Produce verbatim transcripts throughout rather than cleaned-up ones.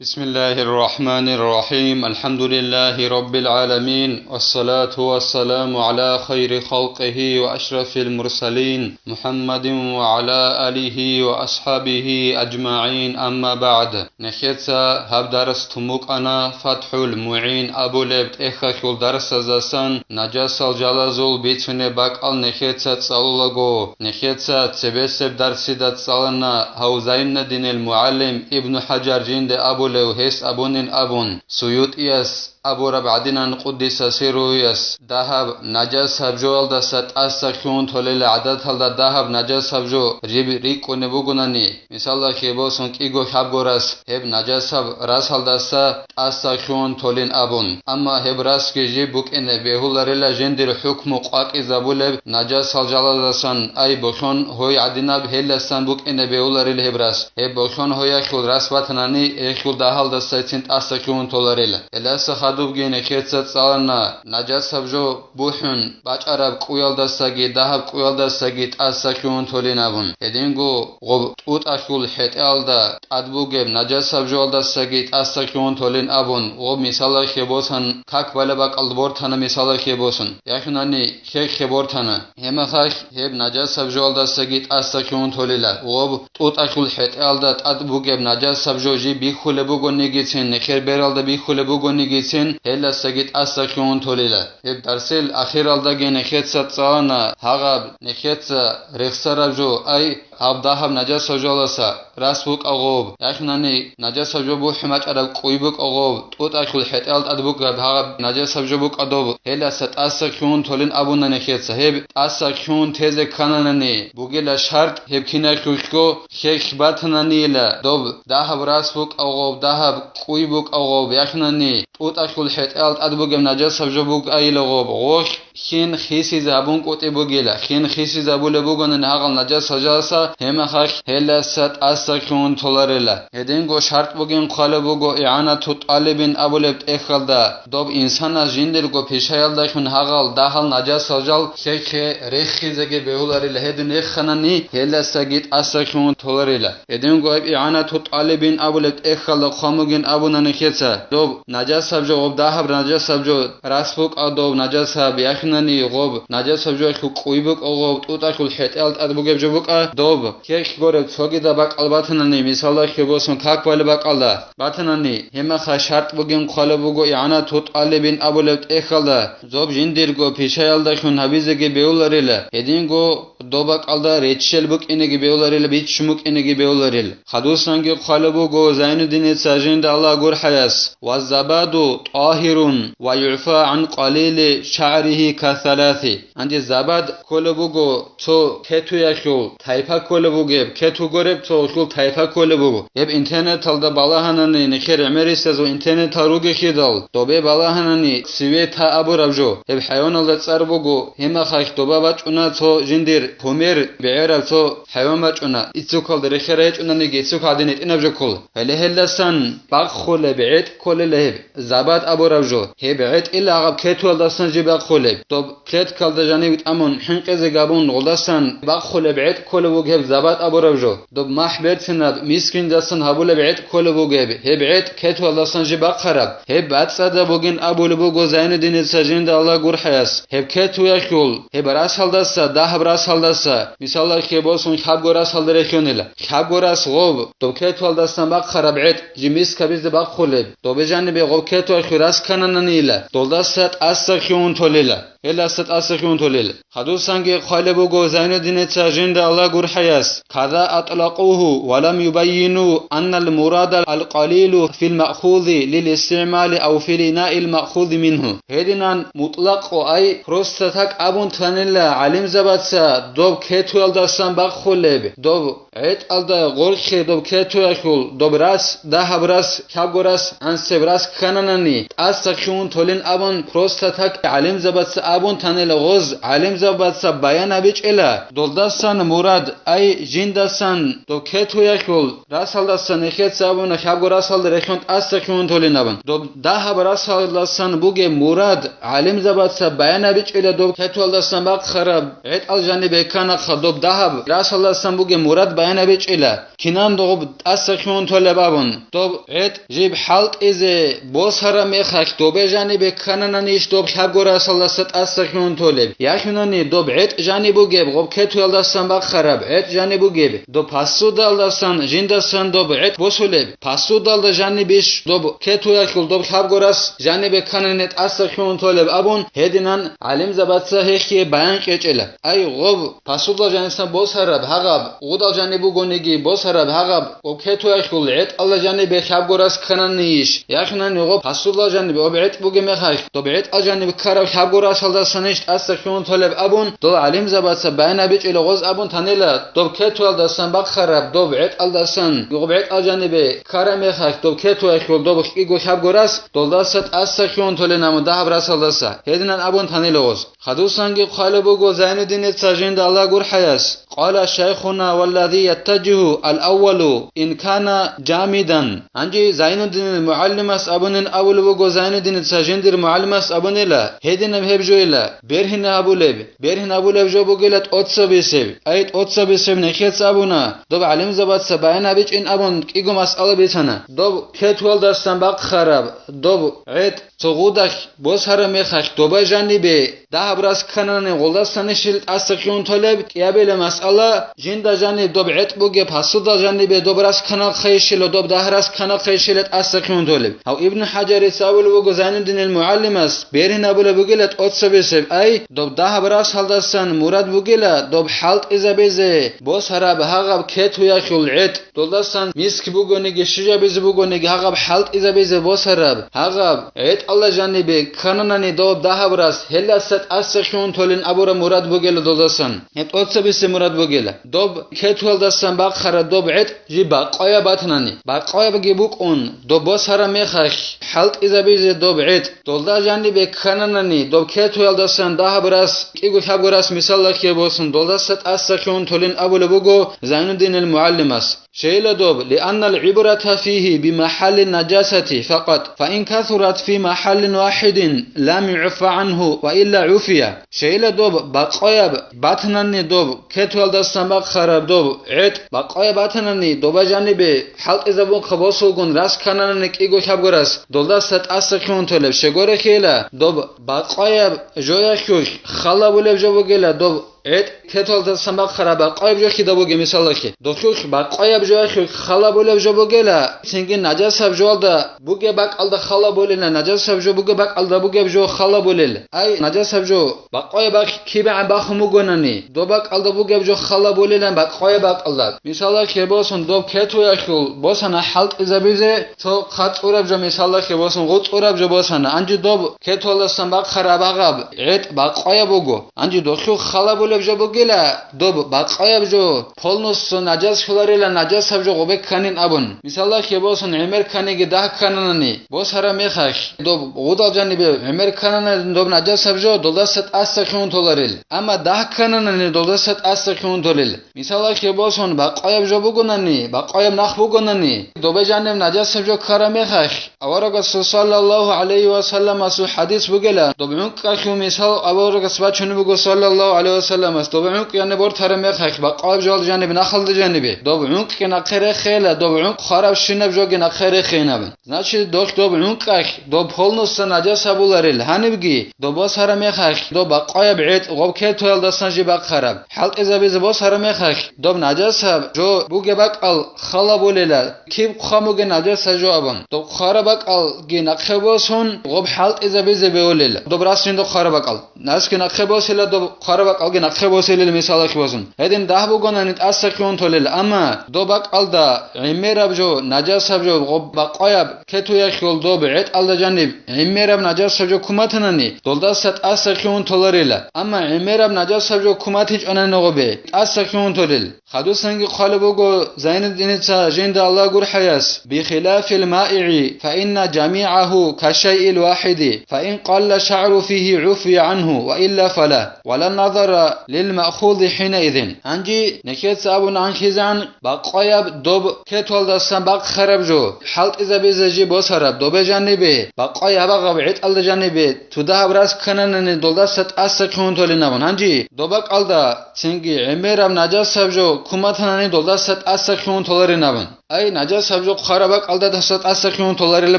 بسم الله الرحمن الرحيم. الحمد لله رب العالمين. والصلاة والسلام على خير خلقه وأشرف المرسلين محمد وعلى آله وأصحابه أجمعين. أما بعد. Нехеца гьаб дарс тумукъана ФатхӀул МугӀин абулеб тӀехьалъул дарсаздасан. Нажасал жалазул бицунеб бакӀал нехеца цӀалулаго, нехеца цебесеб дарсида цӀалана гьав Зайнуддинил мугӀалим Ибну ХӀажар жинде абулев гьес абунин абун, СуютӀияс абураб гӀадинан къуддиса сирругьуяс дагьаб нажасаб жоялдаса тӀаса хьун толел гӀадаталда дагьаб нажасаб жо жиб рикӀкӀунеб бугунани, мисалалъе босун кӀиго-лъабго рас гьеб нажасаб расалдаса тӀаса хьун толин абун. Амма гьеб расги жиб букӀине бегьуларила жиндир хӀукму къвакӀизабулеб нажасал жалаздасан, ай болъон гьой гӀадинаб гьеласан букӀине бегьуларил гьеб рас. Гьеб болъон гьоялъул рас батанани, гьелъул дагьалдасайцин тӀаса хьун толарила. Гьеласа хадубги нехеца цӀалана нажасаб жо бухӀун бачӀараб кӀуялдасаги дагьаб кӀуялдасаги тӀаса хьун толин абун. Гьединго гъоб тӀутӀалъул хӀетӀеялда тӀад бугеб нажасаб жоялдасаги тӀаса хьун толин абун, гъоб мисалалъе босан как балеб бакӀалда бортана мисалалъе босун. Яхинани хехе бортана. Гьемахалъ гьеб нажасаб жоялдасаги тӀаса хьун толила. Гъоб тӀутӀалъул хӀетӀеялда тӀад бугеб нажасаб жо жиб бихьулеб бугонигицин, нехер бералда бихьулеб бугонигицин, гьеласаги тӀаса хьун толила. Гьеб дарсил ахиралдаги нехеца цӀалана гьагъаб нехеца рехсараб жо, ай, гьаб дагьаб нажасаб жоялдаса рас букӀа гъоб, яхинани нажасаб жо бухӀун бачӀараб кӀуй букӀа гъоб, тӀутӀалъул хӀетӀеялда тӀад букӀаб гьагъаб нажасаб жо букӀа доб, гьеласа тӀаса хьун толин абуна нехеца. Гьеб тӀаса хьун тезе ккананани бугила шартӀ, гьеб киналъулъго хехь батананила доб дагьаб рас букӀа гъоб, дагьаб кӀуй букӀа гъоб, яхинани тӀутӀалъул хӀетӀеялда тӀад бугеб нажасаб жо букӀайила гъоб, гъолъ хин хисизабун кӀутӀи бугила. Хин хисизабулеб бугонани гьагъал нажасал жалаздаса, гьемахалъ гьеласа тӀаса хьун толарила. Гьединго шартӀ бугин хъвалеб буго игӀанату тӀалибин абулеб тӀехьалда, доб инсанас жиндирго пишаялдалъун гьагъал дагьал нажасал жал хехе рехизеги бегьуларила, гьедин реханани гьеласаги тӀаса хьун толарила. Гьединго гьеб игӀанату тӀалибин абулеб тӀехьалда хъван бугин абуна нехеца, доб нажасаб жо, гъоб дагьаб нажасаб жо рас букӀа доб нажасаб, яхинани гъоб нажасаб жоялъул кӀуй букӀа гъоб, тӀутӀалъул хӀетӀеялда тӀад бугеб жо букӀа доб. Хехь гореб цогидаб бакӀал батанани, мисалалъе босун как балеб бакӀалда батанани, гьемахалъ шартӀ бугин хъвалеб буго игӀанату тӀалибин абулеб тӀехьалда, доб жиндирго пишаялдалъун гьабизеги бегьуларила, гьединго доб бакӀалда реччел букӀинеги бегьуларила, биччун букӀинеги бегьуларила. Хадусанги хъвалеб буго Зайнуддиница жинда Аллагь гурхӀаяс: «Ва забаду тӀагьирун ва югӀфа гӀан къалили шагӀрихи касаласи». Гьанже забад кколеб буго цо кетуялъул тайпа кколеб бугеб, кету гореб цо гьелъул тайпа кколеб буго. Гьеб интернеталда балагьанани, нехер гӀемерисезул интернетал ругелъидал, добе балагьанани, цвета абураб жо. Гьеб хӀайваналда цӀар буго, гьемахалъ доба бачӀуна цо жиндир гьумер бегӀераб цо хӀайван бачӀуна, иццукалда рехе райчӀунаниги, иццукал гьадин гьитӀинаб жо ккола. Гьеле гьелдасан бахъулеб гӀетӀ кколела гьеб. Забад абураб жо. Гьеб гӀетӀила гьаб кетуялдасан жиб бахъулеб. Доб клеткалда жанив тӀамун, хӀинкъизе габун, гъолдасан бахъулеб гӀетӀ кколеб буго гьеб забад абураб жо. Доб махӀ берцинаб мискиндасан гьабулеб гӀетӀ кколеб буго гьеб. Гьеб гӀетӀ кетуялдасан жиб бахъараб. Гьеб бацӀцӀадаб бугин абулеб буго Зайнуддиница жинда Аллагь гурхӀаяс. Гьеб кетуялъул, гьеб расалдаса, дагьаб расалдаса, мисалалъе босун, лъабго расалда рехьунила. Лъабго рас гъоб, доб кетуялдасан бахъараб гӀетӀ, жиб мискабизде бахъулеб. Добе жанибе гъоб кетуялъул рас кканананила, долдаса тӀаса хьун толила. Гьелдаса тӀаса хьун толила. Хадусанги хъвалеб буго Зайнуддиница жинда Аллагь гурхӀаяс: «Каза атӀлакъугьу ва лам юбаййину аннал мурада алкъалилу фил маъхузи лил истигӀмали ав фил инаил маъхузи мингьу». Гьединан мутӀлакъго, ай, просто так абун танила гӀалимзабаца доб кетуялдасан бахъулеб, доб гӀетӀалда гъоркье доб кетуялъул, доб рас, дагьаб рас, лъабго рас, гӀансеб рас ккананани, тӀаса хьун толин абун просто так гӀалимзабаца абун танила гъоз гӀалимзабаца баян гьабичӀила, долдасан мурад, ай жиндасан доб кетуялъул расалдасан нехеца абуна хабго расалда рехун тӀаса хьун толин абун. Доб дагьаб расалдасан бугеб мурад гӀалимзабаца баян гьабичӀила доб кетуялдасан бахъараб гӀетӀал жанибе кканаха, доб дагьаб расалдасан бугеб мурад баян гьабичӀила. Кинан доб тӀаса хьун толеб абун, доб гӀетӀ жиб хӀалтӀизе босараб мехалъ добе жанибе кканананищ доб хӀабго расалдаса тӀаса хьун толеб? Яхинани доб гӀетӀ жаниб бугеб, гъоб кетуялдасан бахъараб гӀетӀ жаниб бугеб, доб пасудалдасан жиндасан доб гӀетӀ босулеб, пасудалда жанибищ доб кетуялъул доб хӀабго рас жанибе кканани тӀаса хьун толеб абун, гьединан гӀалимзабаца гьехие баян кьечӀела. Ай, гъоб пасудал жанисан босараб гьагъаб, гъудал жаниб бугониги босараб гьагъаб, гъоб кетуялъул гӀетӀалда жанибе хӀабго рас ккананийищ? Яхинани гъоб пасудал жаниб гъоб гӀетӀ бугеб мехалъ, доб гӀетӀал жаниб ккараб хӀабго расалдасанищ тӀаса хьун толеб абун, дол гӀалимзабаца баян гьабичӀила гъоз абун танила, доб кетуялдасан бахъараб доб гӀетӀалдасан, гъоб гӀетӀал жанибе ккараб мехалъ, доб кетуялъул доб кӀиго хӀабго рас, долдаса тӀаса хьун толин абун дагьаб расалдаса. Гьединан абун танила гъоз. Хадусанги хъвалеб буго Зайнуддиница жинда Аллагь гурхӀаяс, къала шайхуна валлади яттаджигьу ал-аввалу ин кана жамидан. Гьанже Зайнуддинил мугӀалимас абунин абулеб буго Зайнуддиница жиндир мугӀалимас абунила, гьединаб гьеб жойила, бергьине гьабулеб, бергьин гьабулеб жо бугила тӀоцабисеб, ай тӀоцабисеб нехец абуна, доб гӀалимзабаца баян гьабичӀин абун кӀиго масъала бицана, доб кетуялдасан бахъараб, доб гӀетӀ, цо гъудалъ босараб мехалъ доба жанибе дагьаб рас кканани гъолдасанищил тӀаса хьун толеб? КӀиабила масъала, жинда жаниб доб гӀетӀ бугеб пасудал жанибе доб рас кканалхъайищила, доб дагь рас кканалхъайищила тӀаса хьун толеб? Гьав Ибн ХӀажарица абулеб буго Зайнуддинил мугӀалимас, бергьин абулеб бугила тӀоцабисеб, ай, доб дагьаб расалдасан мурад бугила доб хӀалтӀизабизе босараб гьагъаб кетуялъул гӀетӀ. Долдасан миск бугониги, щижабизе бугониги, гьагъаб хӀалтӀизабизе босараб, гьагъаб гӀетӀалда жанибе ккананани доб дагьаб рас, гьелдаса тӀаса хьун толин абураб мурад бугела долдасан. Гьеб тӀоцабисе мурад бугела. Доб кетуялдасан бахъараб доб гӀетӀ жиб бакъояб батанани, бакъоябги букӀун, доб босараб мехалъ хӀалтӀизабизе доб гӀетӀ, долда жанибе ккананани, доб кетуялдасан дагьаб рас, кӀиго лъабго рас мисаллахъе босун, долдаса тӀаса хьун толин абулеб буго Зайнуддинил мугӀалимас. Шейла доб, лианнал гӀибрата фигьи бимахалли наджасати факъат, фаин касурат фи махаллин вахидин лам югӀфа гӀанху ва илла гӀуфия. Шейла доб, бакъояб батанани доб, кетуялдасан бахъараб доб гӀетӀ, бакъояб батанани доба жанибе хӀалтӀизабунха босулгун рас ккананани кӀиго лъабго рас, долдаса тӀаса хьун толеб щегорехъейила, доб бакъояб жояхъулъ халабулеб жо бугела, доб гӀетӀ кетуялдасан бахъараб бакъояб жо кида бугеб мисалалъе. Дохъулъ бакъояб жоялъулъ халабулеб жо бугела, цинги наджасаб жоялда бугеб бакӀалда халабулел, наджасаб жо бугеб бакӀалда бугеб жо халабулел. Ай, наджасаб жо бакъояб бакъ кибегӀан бахун бугонани, доб бакӀалда бугеб жо халабулелан бакъояб бакӀалда. Мисалалъе босун, доб кетуялъул босана хӀалтӀизабизе, цо хъацӀураб жо, мисалалъе босун, гъуцӀураб жо босана, гьанже доб кетуялдасан бахъараб гьагъаб гӀетӀ бакъояб буго. Гьанже дохъул халабулеб жо бугела, доб бакъояб жо полностью наджас хьуларила, наджасаб жо гъобе кканин абун. Мисалалъе босун, гӀемер кканиги дагь ккананани, босараб мехалъ, доб гъудал жанибе гӀемер ккананани доб наджасаб жо, долдаса тӀаса хьун толарил. Амма дагь ккананани, долдаса тӀаса хьун толил. Мисалалъе босун, бакъояб жо бугонани, бакъояб нах бугонани, добе жаниб наджасаб жо ккараб мехалъ, аварагасул саллаллагьу гӀалайгьи ва салламасул хӀадис бугела, доб гӀункӀкӀалъул мисал аварагас бачунеб буго саллаллагьу гӀалайгьи ва салламас, доб гӀункӀкӀ жаниб бортараб мехалъ, бакъояб жоялда жаниб, нахалда жанибе, доб гӀункӀкӀги нахъе рехейила, доб гӀункӀ хъварабщинаб жоги нахъе рехейин абун. Значит, дохъ доб гӀункӀкӀалъ доб полностью наджас гьабуларил, гьанибги доб босараб мехалъ, доб бакъояб гӀетӀ гъоб кетуялдасан жиб бахъараб, хӀалтӀизабизе босараб мехалъ, доб наджасаб жо бугеб бакӀал халабулела, киб хъван бугеб наджасаб жо абун, доб хъвараб бакӀалги нахъе босун, гъоб хӀалтӀизабизе бегьулел, доб рас жинда хъвараб бакӀал. Насги нахъе босила, доб хъвараб бакӀалги нахъе босилел мисалалъе босун. Гьедин дагь бугонани тӀаса хьун толел, амма доб бакӀалда гӀемераб жо, наджасаб жо, гъоб бакъояб кетуялъул доб гӀетӀалда жаниб гӀемераб наджасаб жо куматанани, долдаса тӀаса хьун толарила. Амма гӀемераб наджасаб жо куматичӀонани гъобе, тӀаса хьун толел. Хадусанги хъвалеб буго Зайнуддиница жинда Аллагь гурхӀаяс, бихилафил маигӀи, фа إن جميعه كالشيء الواحد، فإن قل شعر فيه عفي عنه، وإلا فلا، ولا نظر للمأخوذ حينئذ. Гьанже нехеца абун анхизан, бакъваяб доб кетуялдасан бахъараб жо, хӀалтӀизабизе жиб босараб добе жанибе, бакъваяб гьаб гӀетӀалда жанибе цо дагьаб рас ккананани, долдаса тӀаса хъугьун толин абун. Гьанже доб бакӀалда цинги гӀемераб нажасаб жо куматанани, долдаса тӀаса хъугьун толарин абун. Ай, нажасаб жо хъвараб бакӀалда даса тӀаса хъугьун толарила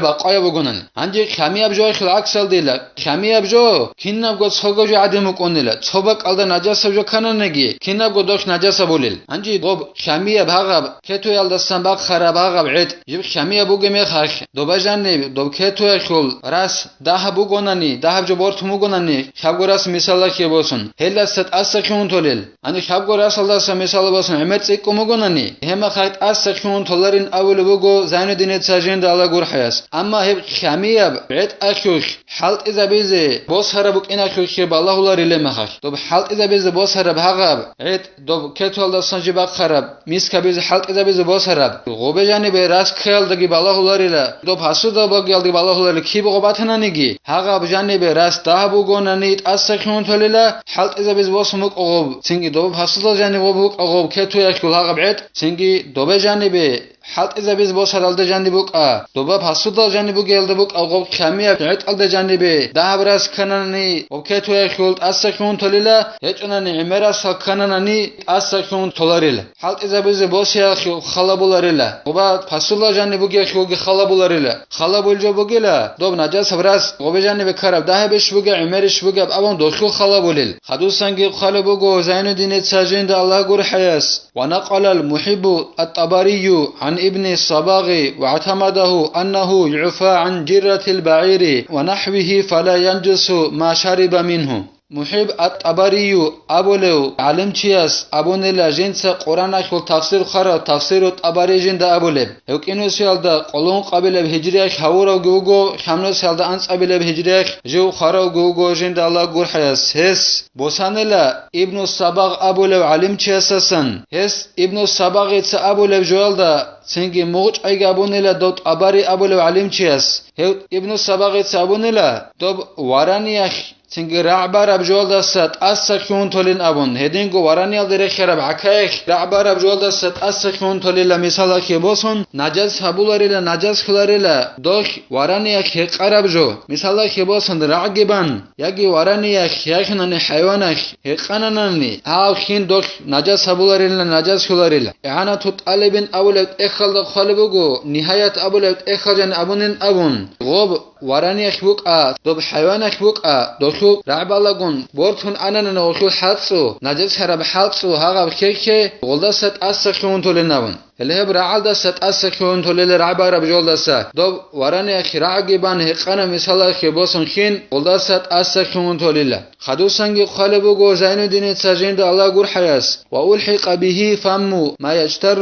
бакъваяб бугонани. Гьанже хъамияб жояхъул гӀаксалдила, хъамияб жо кинабго цого жо гӀадин букӀунила, цо бакӀалда нажасаб жо ккананиги, кинабго дохъ нажасабулел. Гьанже доб хъамияб гьагъаб кетуялдасан бахъараб гьагъаб гӀетӀ, жиб хъамияб бугеб мехалъ, доба жаниб доб кетуяхъул рас дагьаб бугонани, дагьаб жо бортун бугонани, хабго рас мисалалъе босун, гьелдаса тӀаса хъугьун толел. Гьаниб хабго расалдаса мисала босун гӀемер цӀикӀкӀун бугонани, гьеб мехалъ тӀаса хъугьун толарин абулеб буго Зайнуддиница жинда Аллагь гурхӀаяс. Амма гьеб хъамияб гӀетӀалъулъ хӀалтӀизабизе босараб букӀиналъулъе балагьуларилеб мехалъ, доб хӀалтӀизабизе босараб гьагъаб гӀетӀ, доб кетуялдасан жиб бахъараб, мискабизе хӀалтӀизабизе босараб, гъобе жанибе рас ккеялдаги балагьуларила, доб гьасуда багиялдаги балагьуларила, киб гъоб батананиги, гьагъаб жанибе рас дагьаб бугонани, тӀаса хъугьун толила, хӀалтӀизабизе босун букӀа гъоб, цинги доб гьасуда жаниб гъоб букӀа гъоб кетуяхъул гьагъаб гӀетӀ, цинги добе жанибе хӀалтӀизабизе босаралда жаниб букӀа, доба гьасуда жаниб бугеялда букӀа гъоб хъамияб гӀетӀалда жанибе дагьаб рас ккананани, гъоб кетуяхъул тӀаса хъугьун толила, гьечӀонани гӀемерасал ккананани, тӀаса хъугьун толарила. ХӀалтӀизабизе босиялъул хала буларила. Гъоба гьасуда жаниб бугеялъулги хала буларила. Хала булеб жо бугила, доб нажасаб рас гъобе жанибе ккараб дагьабищ бугеб, гӀемерищ бугеб абун дохъул хала булел. Хадусанги хъвалеб буго Зайнуддиница жинда Аллагь гурхӀаяс: ونقل المحب الطبري عن ابن الصباغ واعتمده أنه يعفى عن جرة البعير ونحوه فلا ينجس ما شرب منه. МухӀиб ат-ТӀабарию абулев гӀалимчияс абунила, жинца Къуранахьул тафсир хъварав, тафсиру ТӀабари жинда абулеб. Гьев кӀинусиялда къоло ункъабилеб гьижриялъ гьавуравги вуго, хъамнусиялда анцӀабилеб гьижриялъ жив хъваравги вуго жинда Аллагь гурхӀаяс. Гьес босанила Ибну Сабагъ абулев гӀалимчиясасан. Гьес Ибну Сабагъица абулеб жоялда цинги мугъчӀайги абунила дов ТӀабари абулев гӀалимчияс. Гьев Ибну Сабагъица абунила, доб вараниялъ цинги рагӀ бараб жоялдаса тӀаса хъугьун толин абун, гьединго вараниялда рехияраб гӀакаялъ рагӀ бараб жоялдаса тӀаса хъугьун толила, мисалалъе босун, нажас гьабуларила, нажас хьуларила, дохь вараниялъ гьекъараб жо, мисалалъе босун, рагӀги бан, яги вараниялъ, яги хӀайваналъ гьекъананани, гьав хин дохь нажас гьабуларила, нажас хьуларила. ИгӀанату ТӀалибин абулеб тӀехьалда хъвалеб буго, Нигьаят абулеб тӀехьалда жан абунин абун, гъоб вараниялъ букӀа, доб хӀайваналъ букӀа, дохьул рагӀбалагун бортун ананани гъолъул хӀацӀцӀу, нажасараб хӀацӀцӀу гьагъаб хехье, гъолдаса тӀаса хъугьун толин абун. Гьеле гьеб рагӀалдаса тӀаса хъугьун толила рагӀ бараб жолдаса, доб вараниялъ рагӀги бан гьекъана, мисалалъе босун хин, гъолдаса тӀаса хъугьун толила. Хадусанги хъвалеб буго Зайнуддиница жинда Аллагь гурхӀаяс: وألحق به فم ما يجتر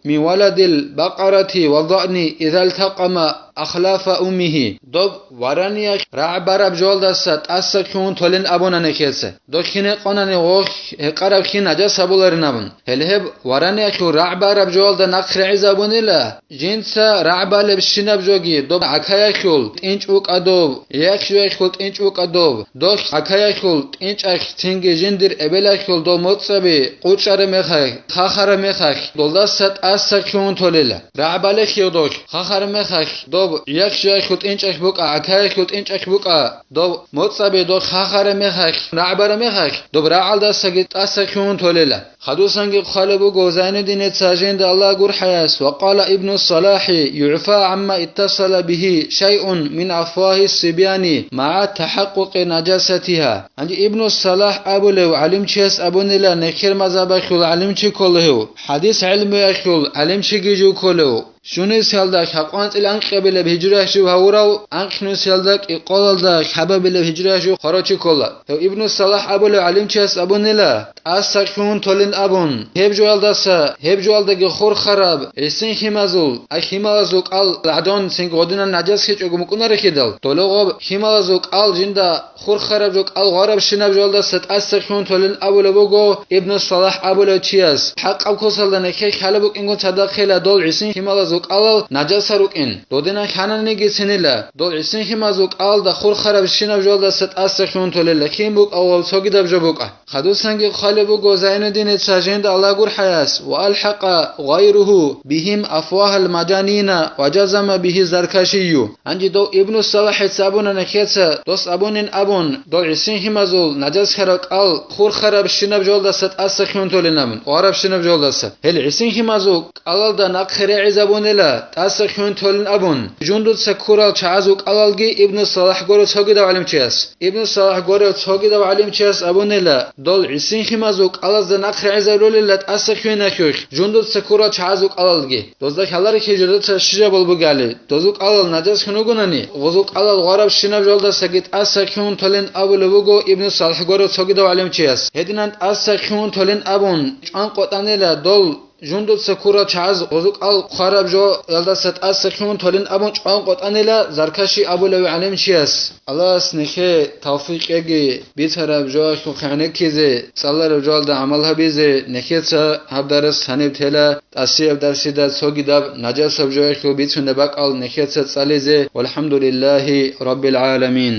من ولد البقرة والضأن إذا التقم أخلاف أمه. Доб вараниялъ рагӀ бараб жолдаса тӀаса хъугьун толин абуна нехеца. Дохьине къонани гъохь гьекъараб хин нажас гьабуларин абун. Гьеле гьеб вараниялъул рагӀ бараб жолда нахъ регӀизабунила, жинца рагӀ балебщинаб жоги, доб гӀакаялъул тӀинчӀ букӀа доб, яхь-жояхьул тӀинчӀ букӀа доб, дохь гӀакаялъул тӀинчӀалъ цинги жиндир эбелалъул доб моцӀаби къучӀараб мехалъ, хахараб мехалъ, долдаса тӀаса хъугьун толила. РагӀ балелъул дохь хахараб мехалъ, доб яхь-жояхьул тӀинчӀалъ букӀа, гӀакаялъул тӀинчӀалъ букӀа, доб моцӀаби дохь хахараб мехалъ, рагӀ бараб мехалъ, доб рагӀалдасаги тӀаса хъугьун толила. Хадусанги хъвалеб буго Зайнуддиница жинда Аллагь гурхӀаяс: وقال ابن الصلاح: يعفى عما اتصل به شيء من أفواه الصبيان مع تحقق نجاستها. Гьанже Ибну Салахь абулев гӀалимчияс абунила, нехер мазгьабалъул гӀалимчи ккола гьев, хӀадис гӀелмуялъул гӀалимчиги жив кколев. Щунисалда хӀакъанцӀил анкьабилеб гьижрияш жив гьавурав, анкьнусиялда кӀикъоялда хӀабабилеб гьижрияш жив хварав чи ккола. Гьев Ибну Салахь абулев гӀалимчияс абунила, тӀаса хъугьун толин абун, гьеб жоялдаса, гьеб жоялдаги хурхараб гӀисин химазул, ай хималазул кӀал гӀадон цинги гъодинан нажас хьичӀого мукӀунарехидал, доле гъоб хималазул кӀал жинда хурхараб жо кӀал гъварабщинаб жоялдаса тӀаса хъугьун толин абулеб буго Ибну Салахь абулев чияс. ХӀакъаб кусалда нехер хьалеб букӀингун цадахъила дол гӀисин хималаз кӀалал нажаса рукӀин. Додинан хьананиги цинила, дол гӀисин химазул кӀалалда хурхарабщинаб жолдаса тӀаса хьун толела, кин букӀа ва цогидаб жо букӀа. Хадусанги хъвалеб буго Зайнуддиница жинда Аллагь гурхӀаяс: «Ва алхӀакъа гъайругьу бигьим афвагьал мажанина ва жазама бигьи Заркашию». Гьанже дов Ибну Салахица абуна нехеца, дос абунин абун, дов гӀисин химазул нажасхараб кӀал хурхарабщинаб жолдаса тӀаса хьун толин абун, гъварабщинаб жолдаса. Гьел гӀисин химазул кӀалалда нахъе регӀизабунила, тӀаса хьун толин абун, жундуца ккурал чагӀазул кӀалалги Ибну Салахь гуро цогидав гӀалимчияс. Ибну Салахь гурев цогидав гӀалимчияс абунила, дол гӀисин химазул кӀалазда нахъ регӀизарулила тӀаса хьвинахьухь, жундуца ккурал чагӀазул кӀалалги. Дозда хьаларихьи жодоца щижабал бугали, дозул кӀалал нажас хьун вугунани, гъозул кӀалал гъварабщинаб жолдасаги тӀаса хьун толин абулев вуго Ибну Салахь гурев цогидав гӀалимчияс. Гьединан тӀаса хьун толин абун, чӀван къотӀанила дол жундуца ккурал чагӀаз гъозу кӀал хъвараб жоялдаса тӀаса хьун толин абун чӀван къотӀанила Заркаши абулев гӀалимчияс. Аллагьас нехе тавфикъ кьеги, бицараб жоялъухъ гӀенеккизе, цӀалараб жоялда гӀамал гьабизе. Нехеца гьаб дарс гьаниб тела, тӀасияб дарсида цогидаб нажасаб жоялъул бицунеб бакӀал нехеца цӀализе. Валхамдулиллагьи раббил гӀаламин.